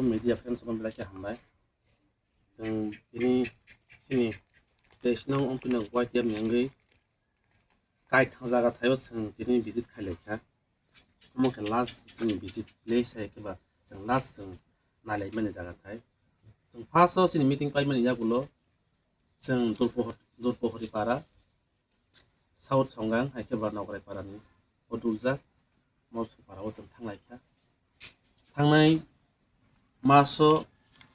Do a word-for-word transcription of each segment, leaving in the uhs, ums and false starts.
Media friends rok belai khe hambai. Chwng tini chini teis nong Ompinok Y T F ni wngwi kaithang jaga thaio chwng tini visit khai lai kha. Omo khe last chini visit place hai khe ba chwng last chwng nai lai mani jaga thai. Chwng first o chini meeting pai mani yagulo chwng Durpohor-, Durpohori para South Songang hai khe ba Nokrai para ni o duljak Molsong para o chwng thang lai kha. Thangnai mas o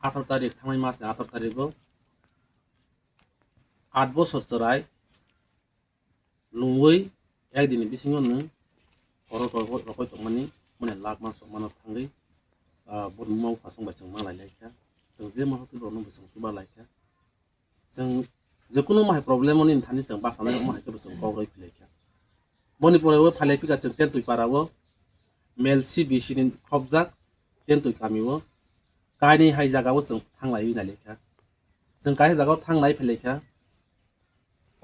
atharo tarik, thangnai mas ni atharo tarik o aat bosor chwrai lungwi ek din ni bisingo nwng oro rokoi tongmani mone lak mas rok mano thangwi, ah, bo nungma uphasong bai chwng ma lai lai kha. Chwng je ma hotel rok no bo chwng chuba lai kha. Chwng je kunu ma hai problem o nini thani chwng basa nai ma hai khe bo chwng kok roi philai kha. Boni pore o phalai phika chwng Tentwi para o mel C B C ni khopjak Tentwi kami o kainwi hai jaga o chwng thang lai nai lai kha. Chwng kainwi jaga o thang lai philai kha.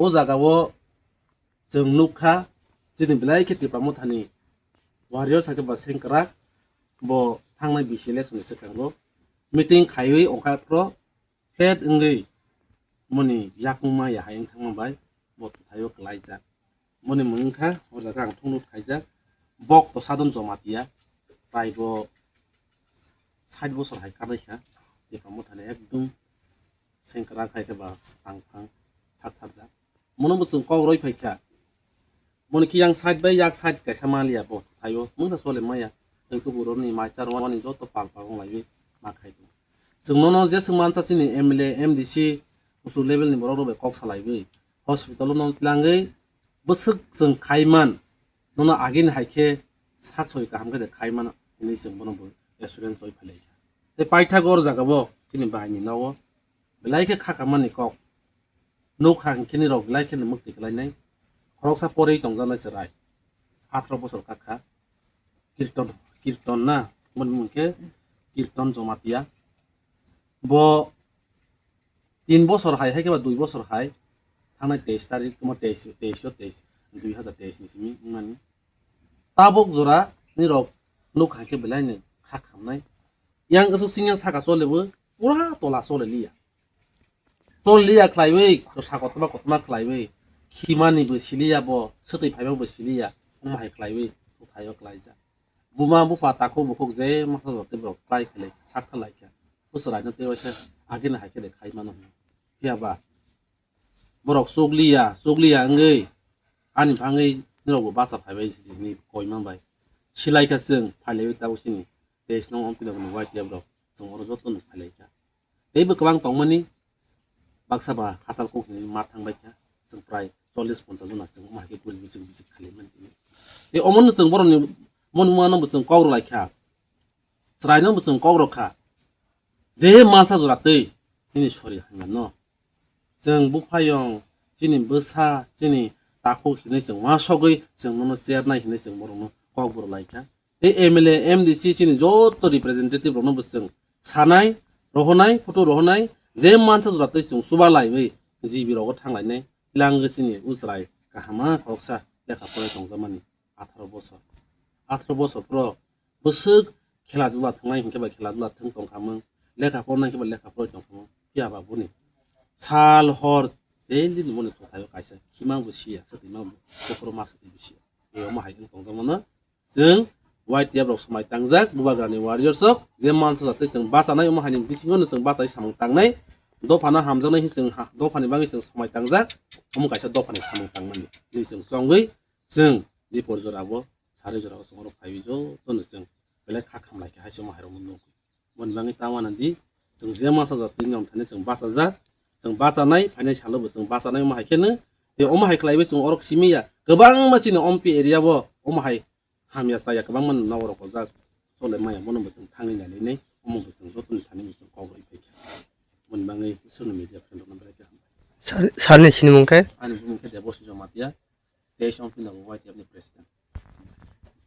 O jaga o chwng nuk kha, chini belai khe Tipra Mothani warrior sakhe ba sengkrak, bo thangnai B C election ni swkang o meeting khaiwi ongkha phro flat wngwi moni yakungma ya hai wng thangma bai bo thaio kwlaijak. Moni mung wngkha o jaga ang thungno khaijak, bok to Sadon Jomatia, prai bo sait bosor hai kanai kha, Tipra Mothani ekdum sengkrak hai khe ba tang phang sak thar jak. Mono bo chwng kok roi phai kha. Moni khe yang side bai yak side kaisa maliya bo thaio. Mungsa sole maya. Tei kuburo ni mai char wani joto pal pal wng laiwi ma khai tong. Chwng nono je chwng mansa chini M L A, M D C, kusu level ni borok rok bai kok salaiwi hospital o no tlangwi bwswk chwng khai man. Nono agini hai khe sak soi kaham khe de khai man hinwi chwng bono bo assurance oi phalai kha. Tei paithak o jaga bo chini bahai ni nogo belai khe kha kamani kok. Nuk ha hwnkhe nirok belai kheno mwktwi khlainai. Khoroksa porwi tongjaknai chwrai. Atharo bosor kakha. Kirton, Kirton na? Boni mung khe Kirton Jomatia. Bo tin bosor hai, hai khe ba dui bosor hai. Thangnai teis tarik, tamo teis, teis o teis, dui hazar teis ni simi wngmani. Tabuk jora nirok nuk hai khe belai no kha khamnai. Yang aswk sing yang saka chole bo, pura tola chole liya. Chol liya khlaiwi, kosa kotorma kotorma khlaiwi, khimani bo siliya bo, swtwi phaima bo siliya, omo hai khlaiwi, thaio khlaijak. Buma bupha takhuk bukhuk je masa jotwi borok khlai khlai sak khlai kha. Bo chwraino tei waisa agini hai khe de khai mano hwnwi. Phiya ba, borok chukliya, chukliya wngwi ani bangwi nirok bo bacha phaibai hwnwi koi man bai. Silai kha chwng, phailaio tabuk chini teis nong Ompinok ni Y T F rok, chwng oro joto no phailai kha. Teibo kwbang tongmani baksa ba hachal kok hinwi ma thang bai kha. Chwng prai chollish ponchash jona chwng omo hai khe puri bisik bisik khalai mani tini. Tei omono chwng borokni mon mano bo chwng kok rw lai kha. Chwraino bo chwng kok rw kha. Je mansa jora twi nini sori hamya no. Chwng buphayung, chini bwsa, chini takhuk hinwi chwng uansugwi chwng nono chernai hinwi chwng borokno kok rw lai kha. Tei M L A, M D C chini joto representative rokno bo chwng sanai, rohornai, photo rohornai, je mansa jora twi chwng chuba laiwi G B rogo thang lainai, twlangwi chini o chwrai kahama khoroksa lekha porai tongjakmani atharo bosor. Atharo bosor phro bwswk khela dula thwngnai hinkhe ba khela dula thwng tongkhamung, lekha pornai hinkhe ba lekha poroi tongkhamung, phiya ba boni sal hor daily ni boni kwthaio kaisa khimang bo siya, swtwi mang bo, bokhorok ma swtwi bo siya. Tei omo hai wng tongjakmano chwng Y T F rok swmai tangjak, Bubagrani warriors rok je mansa jatwi chwng bachanai, omo haini bisingo no chwng bachai samung tangnai, dophano hamjaknai hinwi chwng ha-, dophani bagwi chwng swmai tangjak, omo kaisa dophani samung tangmani hinwi chwng chongwi chwng Dipor jorabo, Sarwi jorabo chwng oro phaiwi jotono chwng belai kha khamlai kha hai se omo hai rokno nukgwi. Boni bagwi ta uanadi chwng je mansa jatwi wng thani chwng bachajak, chwng bachanai, phainai salo bo chwng bachanai omo hai kheno. Tei omo hai khlaiwi chwng oro simi ya, kwbangma chini Ompi area o omo hai hamya chaya kwbangma nogo rok ojak chole maya, bono bo chwng thangwi nailainai, omo bo chwng jotoni thani bo chwng kok rwui phaikha. Boni bagwi social media friend rokno belai khe hambai. Sir, sir ni sinimung khe? Ani bumung khe Debosri Jamatia, teis Ompi nogo Y T F ni president.